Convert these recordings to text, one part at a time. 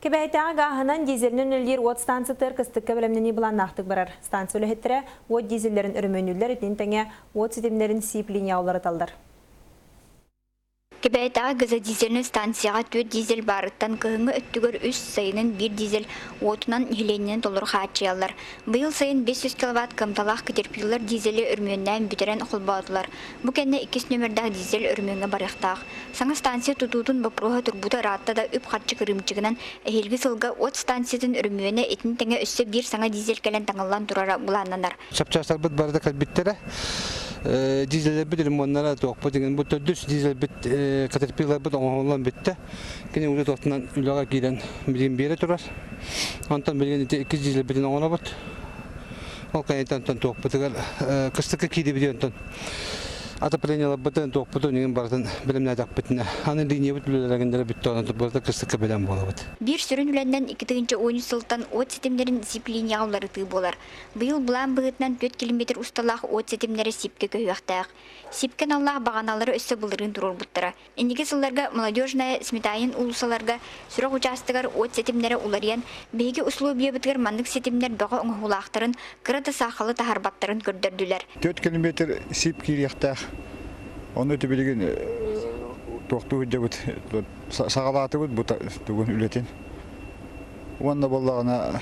Кэбээйитээҕи гааһынан, дизелинэн үлэлиир уот станциятыгар кыстыкка бэлэмнэнии былааннаахтык барар. Станция үлэһиттэрэ уот дизеллэрин өрөмүөннүүллэр, итини тэҥэ уот ситимнэрин СИП линияҕа уларыталлар. Кэбээйитээҕи газодизельнай станцияҕа түөрт дизель баарыттан кыһыҥҥы өттүгэр үс, сайынын биир дизель уотунан нэһилиэнньэни толору хааччыйаллар. Быйыл сайын 500 киловатт кыамталаах Катерпиллар дизели өрөмүөннээн бүтэрэн холбоотулар. Бу кэннэ иккис нүөмэрдээх дизель өрөмүөҥҥэ барыахтаах. Саҥа станция тутуутун боппуруоһа турбута ыраатта да үп-харчы кырыымчыгынан эһиилги сылга уот станциятын өрөмүөнэ итини тэҥэ өссө биир саҥа дизель кэлэн таҥыллан турара былааннанар. Чапчаастарбыт барыта кэлбиттэрэ. Дизеллэрбит ремоннара туохпут иҥин бу төрдүс дизельбит катерпилларбыт оҥоһуллан бүттэ. Кини үлэ туохтунан үлэҕэ киирэн билигин биэрэ турар. Онтон билигин ити иккис дизельбитин оҥоробут. Ол кэнниттэн онтон туохпутугар кыстыкка киирдибит онтон отоплениеларбытын туохпутун иҥин барытын бэлэмнээтэхпитинэ аны линиябыт үлэлэригин бүттэ онон барыта кыстыкка бэлэм буолабыт. Биир сүрүн үлэннэн 2013 сылтан уот ситимнэрин зип-линияҕа уларытыы буолар. Быйыл былаан быһыытынан 4 километр усталаах уот ситимнэрэ СИП-кэ көһүөхтээх. СИП-кэ аналлаах баҕаналары өссө былырыын туруорбуттара. Инники сылларга Молодежная, Сметанин уулуссаларга сүрэх учаастагар уот ситимнэрэ уларыйан, биһиги условиябытыгар маннык ситимнэр бөҕө оҥоһуулаахтарын, кыра да саахалы таһаарбаттарын көрдөрдүлэр. 4 километр СИП киириэхтээх. Ону ити билигин туохтуу сылдьабыт, саҕалаатыбыт бу тугун үлэтин. Уонна буоллаҕына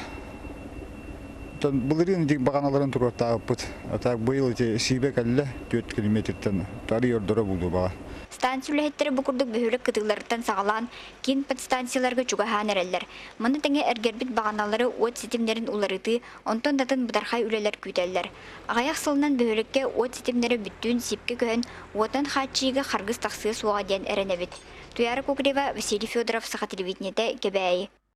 былырыын ити баҕаналарын туруортаабыппыт. А так быйыл ити сиибэ кэллэ 4 километртан арый ордоро буолуо баҕа. Станция үлэһиттэрэ бу курдук бөһүөлэк кытыыларыттан саҕалаан киин подстанцияларга чугаһаан эрэллэр. Маны тэҥэ эргэрбит баҕаналары уот ситимнэрин уларытыы, онтон да атын бытархай үлэлэр күүтэллэр. Аҕыйах сылынан бөһүөлэккэ уот ситимнэрэ бүттүүн сипкэ көһөн, уотунан хааччыйыыга харгыс тахсыа суоҕа диэн эрэнэбит. Туйаара Кукрева, Василий Федоров, Саха телевидениетэ, Кэбээйи.